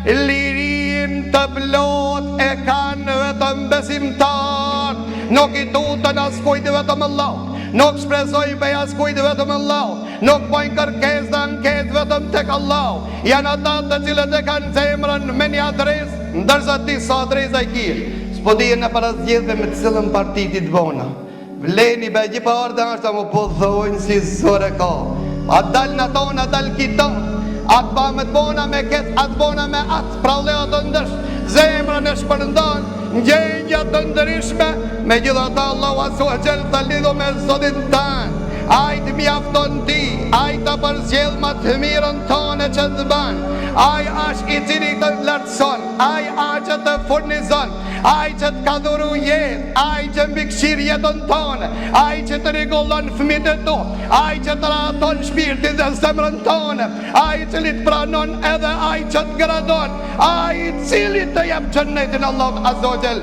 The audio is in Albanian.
Lirinë të plotë e kanë vetëm besimtarët, nuk i tuten askujt vetëm Allahut, nuk shpresojnë prej askujt vetëm Allahut, nuk bojnë kërkesë dhe ankesë vetëm tek Allahu. Janë ata të cilët e kanë zemrën me një adresë, ndërsa ti sa adresa i ki, s'po di në para zgjedhjeve me cilën parti ti të bona. Vleni be gjithë ardhe është më po thojnë si zor e ka. A dal në tonë, a dal kiton, a të ba me të bona me ketë, a të bona me atë, pra vllea të ndrysh, zemrën e shpërndan, ndjenja të ndryshme, megjithatë Allahu azze ve xhel tha lidhu me Zotin tanë, ai të mjafton ty, ai të përzgjedh ma të mirën tane që të ban, ai është i cili të lartëson, ai është që të furnizon, Ai që të ka dhuru jetë, ai që mbikëqyr jetën tane, ai që të rregullon fëmijët e tu, ai që të rahaton shpirtin dhe zemrën tane, ai i cili të pranon edhe ai që të gradon, ai i cili të jep xhennetin Allahut azze ve xhel.